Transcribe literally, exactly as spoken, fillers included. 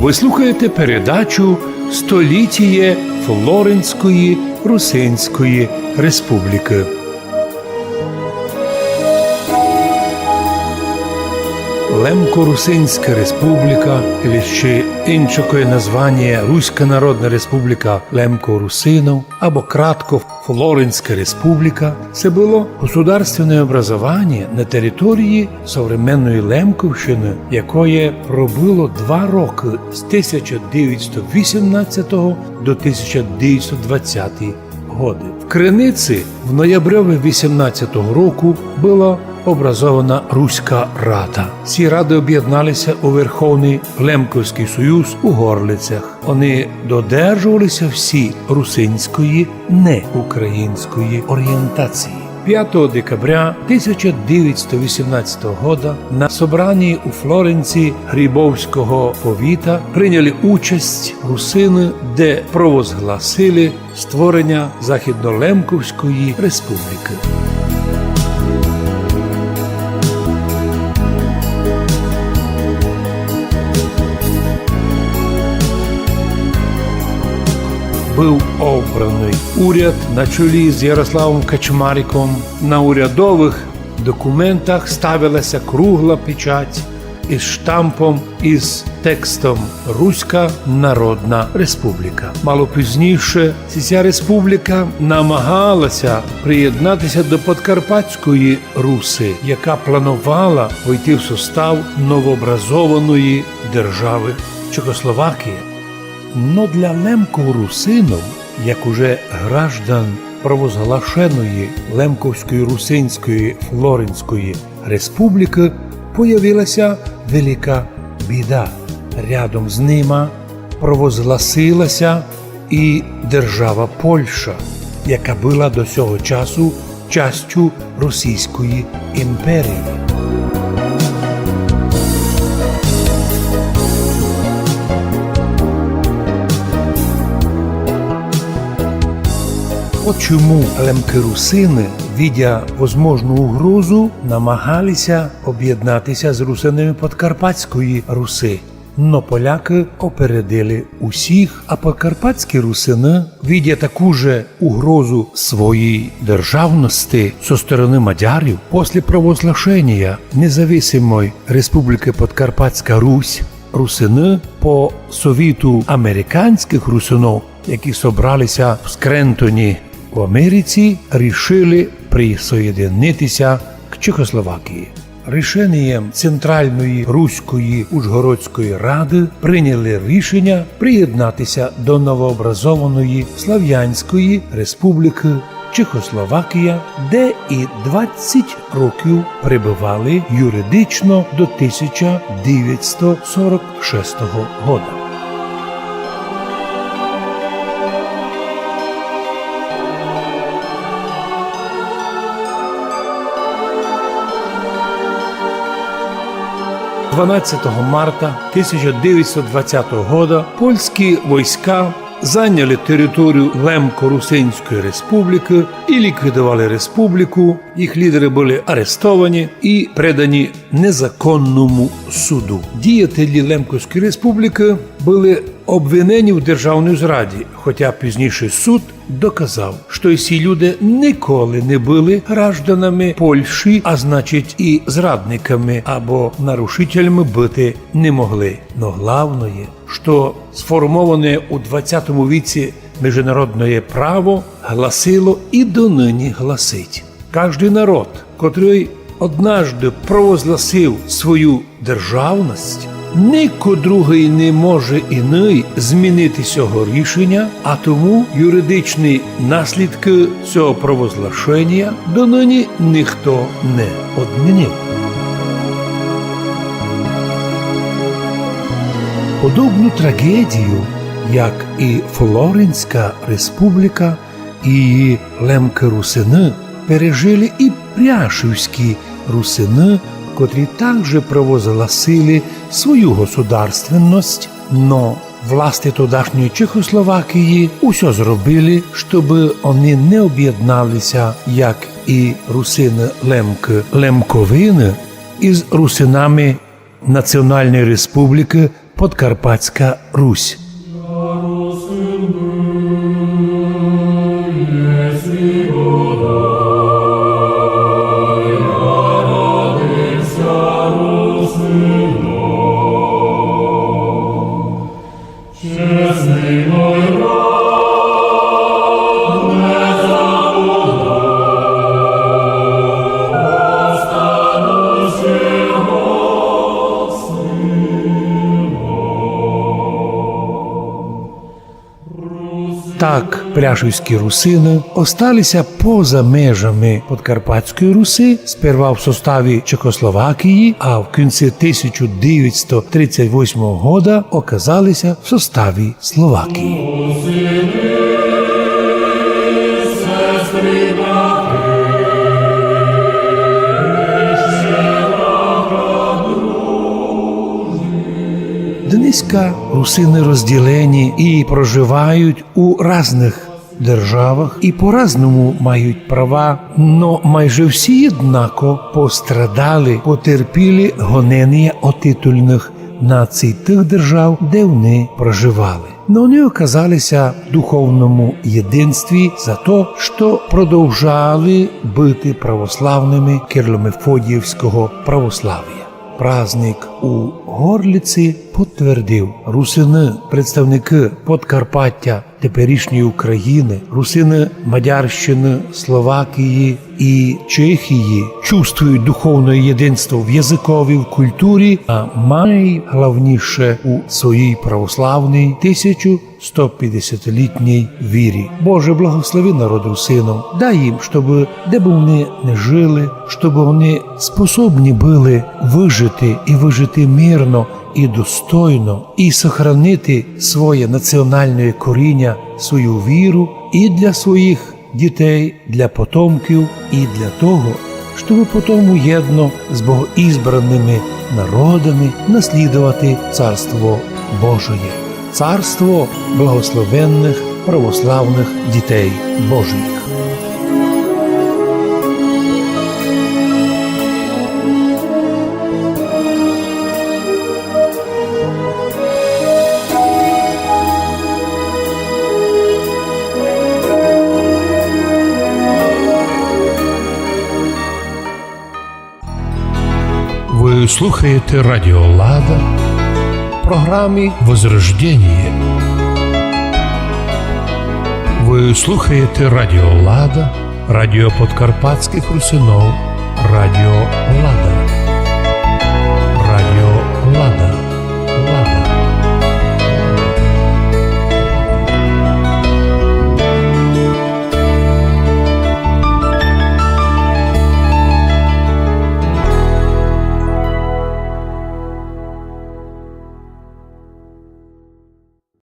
Вы слухаєте передачу «Столітіє Флоренської Русинської Республікы». Лемко-Русинська Республіка, или ще иншакоє названіє Руська Народна Республіка Лемко-Русинов, або кратко Флоренська Республіка, се было государственне образованіє на території современної Лемковщины, якоє пробыло два рокы з тисяча девятсто вісімнадцятого до тисяча девятсто двадцятого годы. В Криниці в ноябрьови вісімнадцятого року была образована Руська Рада. Сі рады обєднали ся у Верховный Лемковськый союз у Горлицях. Они додержовали ся всі русинської, не української орієнтації. Пятого декабря тисяча девятсто вісімнадцятого года на собранії у Флоренції Грибовського повіта приняли участь русины, де провозгласили створення Західнолемковської Республікы. Быв обраный уряд на чолі з Ярославом Качмариком. На урядовых документах ставила ся кругла печать із штампом із текстом «Руська Народна Республіка». Мало пізніше ся республіка намагала ся приєднати ся до Подкарпатської Руси, яка планувала войти в состав новообразованої державы Чехословакія. Но для лемко-русинов, як уже граждан провозглашеної Лемковської Русинської Флоренської Республікы, появила ся велика біда. Рядом з нима провозгласила ся і держава Польща, яка была до сього часу частю Російської імперії. От чому лемки-русины, видя возможну угрозу, намагали ся обєднати ся з русинами Подкарпатської Руси. Но полякы опередили усіх, а подкарпатські русины, видя таку же угрозу своєї державности со стороны мадярів, после провозглашеня независимої Республікы Подкарпатська Русь, русины по совіту американськых русинов, які собрали ся в Скрентоні в Америці, рішили присоєдинити ся к Чехословакії. Рішенієм Центральної Руської Ужгородської рады приняли рішеня приєднати ся до новообразованої Славянської Республікы Чехословакія, де і двадцять років пребывали юридично до тисяча девятсто сорок шестого года. Дванадцятого марта тисяча девятсто двадцятого года польські войска зайняли територію Лемко-Русинської Республікы і ліквідовали республіку. Їх лідеры были арестовані і предані незаконному суду. Діятелі Лемковської Республікы были обвинені в державній зраді, хотя пізнішый суд доказав, што сі люди николи не были гражданами Польщі, а значить і зрадниками або нарушителями быти не могли. Но главноє, што сформоване у двадцятому віці міжнародноє право гласило і доныні гласить: каждый народ, котрый однажды провозгласив свою державность, нико другый не може іный змінити сього рішеня, а тому юридичні наслідкы сього провозглашеня доныні нихто не одмінив. Подобну трагедію, як і Флоренська Республіка, і її лемки-русины пережили і пряшівські русины, котрі также провозгласили свою государственность, но власти тодашньої Чехословакії усьо зробили, штоб они не обєднали ся, як і русины-лемкы, лемковины, із русинами Національної Республікы Подкарпатська Русь. Так, пряшівські русины остали ся поза межами Подкарпатської Руси, сперва в составі Чехословакії, а в кінці тисяча девятсто тридцять восьмого года оказали ся в составі Словакії. Днеська русины розділені і проживають у разных державах і по-разному мають права, но майже всі єднако пострадали, потерпіли гоненія од титульных націй тых держав, де они проживали. Но они оказали ся в духовному єдинстві за то, што продовжали быти православными кирло-мефодіївського православія. Праздник у Горлиці потвердив: русины, представникы Подкарпаття, теперішньої Україны, русины Мадярщины, Словакії і Чехії чувствують духовне єдинство в языкові, в культурі, а найглавніше у своїй православній тисячу сто пятдесятилітній вірі. Боже, благослови народ русинов, дай їм, щоб де бы они не жили, щоб они способні были выжити і выжити мирно і достойно, і сохранити своє національне коріня, свою віру і для своїх дітей, для потомків і для того, щоб потом уєдно з богоізбранными народами наслідовати Царство Божоє, царство благословенных православных дітей Божих. Вы слухаєте Радіо Лада в програмі «Возрождение». Вы слухаєте Радіо Лада, радіо подкарпатськых русинов, Радіо Лада.